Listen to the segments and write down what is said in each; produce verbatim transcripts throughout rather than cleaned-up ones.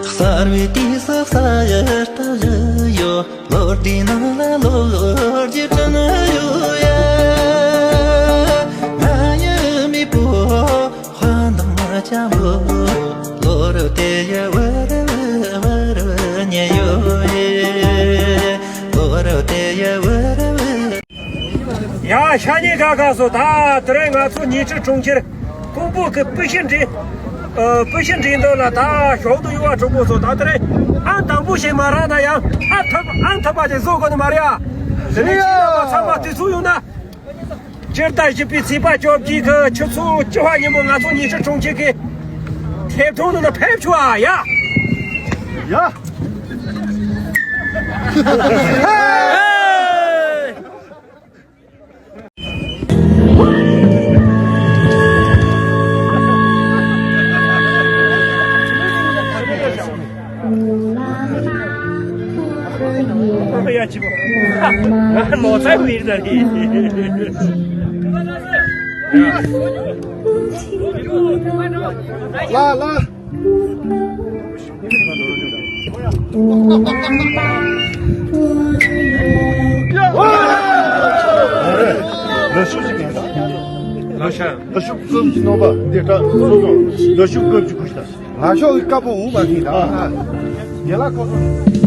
གསར་བའི་དུས་སུ་ས་ཡི་རྟ་བཞི་ཡོད། ལོ་དེའི་ནང་ལ་ལོ་རྒྱུས་དྲན་ཡོད་ཡ། ང་ཡི་མེས་པོ་དཔའ་མདངས་ལྕམ་པོ། ལོ་རུ་དེ་ཡི་བུ་རུ་བུ་རུ་ཉེ་ཡོད་ཡེ། ལོ་རུ་དེ་ཡི་བུ་རུ་བུ། ཡ། ཤ་ཉེ་ག་ག་སོ། ད་དེ་རིང་ང་ཚོ་ཉི་ཁྲི་གྲོང་ཁྱེར་ཀོང་པོ་གི་སྤུ་ཤི་འགྲན། ཨ། སྤུ་ཤི་འགྲན་བསྡུར་ལ་ད་ཞོགས་དུ་ཡུ་བ་གྲོགས་པོ་ཚོ། ད་དེ་རིང་ཨང་དང་པོ་ཞིག་མ་རག་ན་ཡང་ཨ་ཐུབ་ཨང་ཐུབ་པ་དེ་བཟོ་དགོས་ནི་མ་རེད་ཨ། དེ་ནས་ཁྱེད་རྣམ་པ་ཚང་མ་དུས་ཚོད་ཡོད་ན། སྤྱི་ཟླ་བཞི་པའི་ཚེས་པ་བཅོ་བརྒྱད་གི་ཆུ་ཚོད་བཅུ་པ་ཉིན་མོ་ང་ཚོ་ཉི་ཁྲི་གྲོང་ཁྱེར་གི་ཐད་གཏོང་ནང་ཕེབས་ཤོག་ཨ་ཡ། ཡ། ཡ་ཆི་མོ། ནོར་ཚ་བའི་རིགས་ད་རེད། ལ་ལ། ལ་ཤུགས་ཤིག་ཡིན་ད། ལ་ཤ། ལ་ཤུགས་ཀུན་གྱི་རྣམ་པ་འདི་ལྟར་སོ་སོ་ལ་ཤུགས་ཀུན་གྱི་ཁུ་ཤ། ང་ཤོག་གི་དཀར་པོ་འུ་མ་ཐིག་དང་། ཡ་ལ་ཁོ་ཚོ།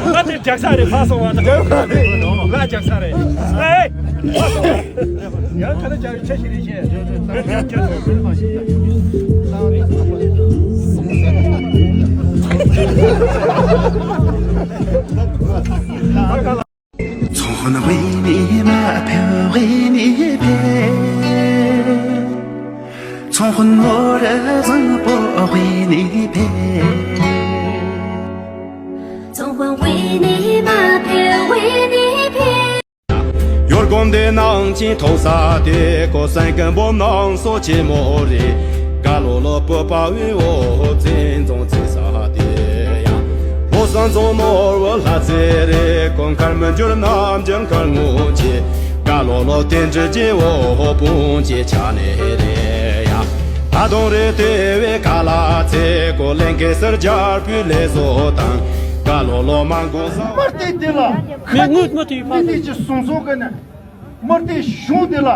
ང་དེ་རྒྱག་ས་རེད། ཕ་སོང་བ་དང་། ང་རྒྱག་ས་རེད། ཨེ། ཡང་ཁ་ན་ཅར་ཆ་ཤི་རེ་ཤེས། ཚོང་དཔོན་དབེན་གནས་མ་ཕེབས། དབེན་གནས་ཕེབས། ཚོང་དཔོན་མོ་ར་བཟང་པོ་དབེན་གནས་ཕེབས། ཚོང་དཔོན་དབེན་གནས་མ་ཕེབས། དབེན་གནས་ཕེབས། ཡོར་གོམ་དེ་ནང་ཆེན་ཐོག་ས་དེ་ཀོ་སན་ཀན་པོ་ནང་སོ་ཆེ་མོ་རེད། ཀ་ལོ་ལོ་པོ་པ་བའི་འོ་བཙན་རྫོང་རྩེ་ས་དེ་ཡང་། ལྷོ་སང་རྫོང་ནོར་བུ་ལྷ་རྩེ་རེད། ཀོ་མཁར་མི་འགྱུར་རྣམ་འགྱུར་མཁར་ངོ་ཆེ། ཀ་ལོ་ལོ་བསྟན་འགྲོ་རྗེ་བོ་དཔུང་གི་ཆ་ནས་རེད་ཡ། ད་དུང་རེད་དེ་བས་ཀ་ལ་ཚེ་ཀོ་ལེན་གེ་སར་རྒྱལ་པོའི་ལས་བཟོ་དང་། ཀ་ལོ་ལོ་མ་འགོ་བཟང་། མི་སྡེ་དེ་ལ་མི་དངོས་དངོས་དེ་ཡིན་པ། མི་སྡེ་གྱི་སོང་ཚོ་གི་ནས་མི་སྡེ་གཞུང་དེ་ལ་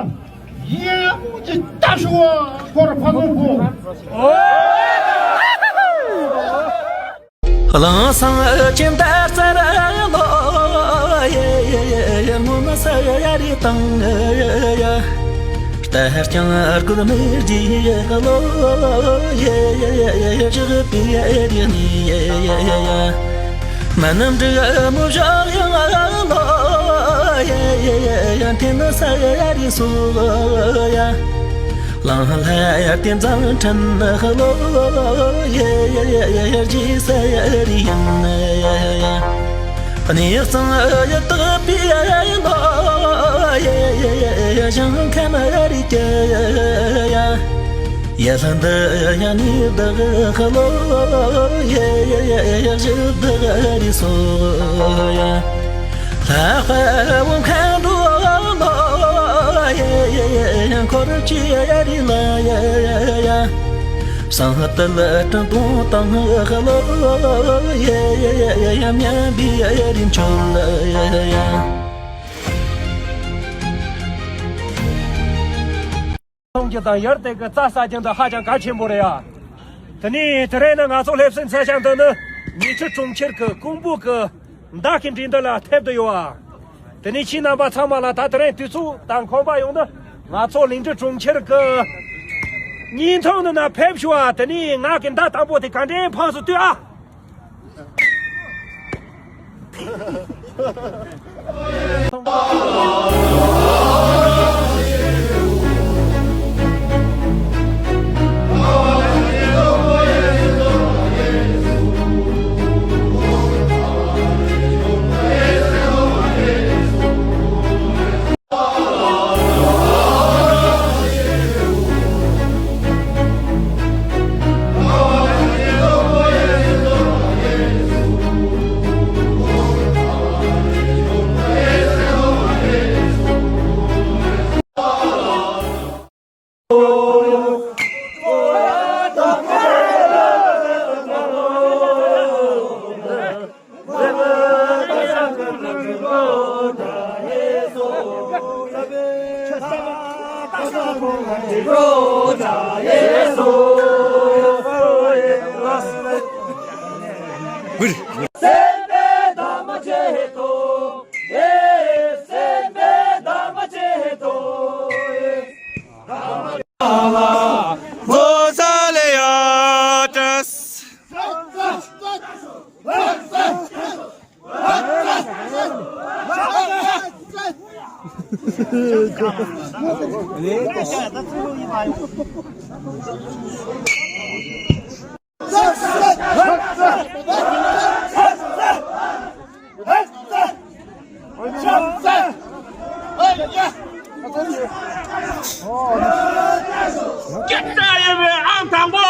ཡེ་མོ་གི་ལྟ་ཞུ་བ་སྐོར་ཕ་ལོང་གོ། གླིང་སང་ཨ་ཅེ་འདར་ཙར་ལོ་ཡེ་ཡེ་ཡེ་ཡེ་ངོ་མ་ས་ཡ་ཡ་རི་དང་ཡ། ལྟར་ཀྱང་རྒོད་མེད་ཀྱི་ལོ་ཡེ་ཡེ་ཡེ་ཡེ་ཡེ་ཅི་པི་ཡ་ཡེ་ནི་ཡེ་ཡེ་ཡེ་ཡེ། མ་ནམ་འདྲི་མོ་བཞག་ཡང་ལོ་ཡེ་ཡེ་ཡེ་ཡེ་ཐེ་ན་ས་ཡ་རི་སུ་ཡ། ལང་ལ་ཡར་བསྟན་མཛངས་ཕྲན་ལོ་ཡེ་ཡེ་ཡེ་ཡེ་རྗེ་ས་ཡ་རི་ཡང་ཡེ་ཡེ་ཡེ། གནས་གཙང་ཡ་དག་པི་ཡ་ཡེ་ལོ་ཡེ་ཡེ་ཡེ་ཡེ་ཞང་ཁ་མ་རི་ཀ་ཡ། ཡ་ལྷ་འདི་ཡ་ནི་བདག་གི་བློ་ཡ་ཡ་ཡ་ཡ་ཞི་བདག་རི་སོ་ཡ། ལྷ་དཔལ་བོ་མཁའ་འགྲོ་ལོ་ཡ་ཡ་ཡ་ཡ་འཁོར་བཅས་ཡ་རི་ལ་ཡ་ཡ་ཡ། ཟངས་དལ་སྤྲིན་དུང་དང་ལོ་ཡ་ཡ་ཡ་ཡ་མཉམ་པའི་ཡ་རི་མཆོག་ལ་ཡ་ཡ་ཡ། མཐོང་རྒྱུ་དང་ཡར་དེ་གི་རྩྭ་ཟ་རྒྱུ་འདི་ཧ་ཅང་གལ་ཆེན་པོ་རེད་ཡ། དེ་ནས་དེ་རིང་ནི་ང་ཚོ་སླེབས་སའི་མཚོན་བྱང་འདི་ནི་ཉི་ཁྲི་གྲོང་ཁྱེར་གི་ཀོང་པོ་གི་མདའ་གི་འགྲན་བསྡུར་ལ་ཕེབས་བསྡད་ཡོད་ཨ། དེ་ནས་ཁྱེད་རྣམ་པ་ཚང་མ་ལ་ད་དེ་རིང་དུས་ཚོད་དང་ཁོམ་པ་ཡོང་ན་ང་ཚོ་གླིང་ཁྲི་གྲོང་ཁྱེར་གི་བརྙན་ཐུང་འདི་ན་ཕེབས་ཤོག་ཨ། དེ་ནས་ང་གི་མདའ་དང་པོ་དེ་ག་འདྲའི་འཕངས་སུ་ལྟོས་ཨ། སྐད་གྲགས་ཡོད་པའི་ཨང་དང་པོ།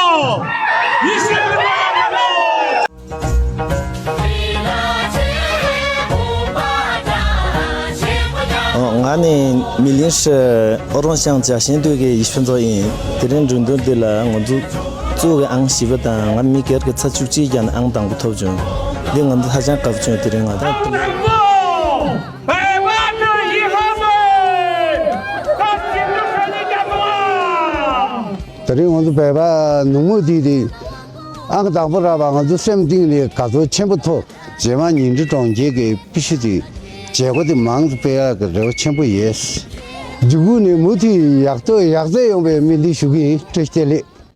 ཡེ་ཤེས་རི་མོ་ཨང་དང་པོ། ང་ནི་མི་ལིན་ཧྲི་ཨོ་རོང་ཤང་ཅ་ཞིང་དུས་ཀྱི་ཡིད་ཕུན་ཚོགས་ཡིན། དེ་རིང་འགྲན་བསྡུར་འདི་ལ་ང་ཚོ་གཙོ་བོའི་ཨང་བཞི་པ་དང་ང་མི་སྒེར་གྱི་ཚ་བཅུ་གཅིག་ཀྱང་ཨང་དང་པོ་ཐོབ་བྱུང་། འདི་ང་ཚོ་ཧ་ཅང་དགའ་བྱུང་། དེ་རིང་ང་དང་། དེ་རིང་ང་ཚོ་བོད་པ་ནུབ་མོ་དེ་དེ་ཨང་དང་པོ་རག་པ་ང་ཚོ་སེམས་གཏིང་ནས་དགའ་ཚོར་ཆེན་པོ་ཐོབ། རྗེས་མ་ཉིང་ཁྲི་གྲོང་ཁྱེར་གྱི་སྤུས་ཤུ་དེ་བྱེད་སྒོ་དེ་མང་དུ་སྤེལ་ཡག་གི་རེ་བ་ཆེན་པོ་ཡོད། མཇུག་གུ་ནས་མུ་མཐུད་ཡག་ཐོག་ཡག་བརྩེགས་ཡོང་བའི་སྨོན་འདུན་ཞུ་གི་ཡིན། བཀྲ་ཤིས་བདེ་ལེགས།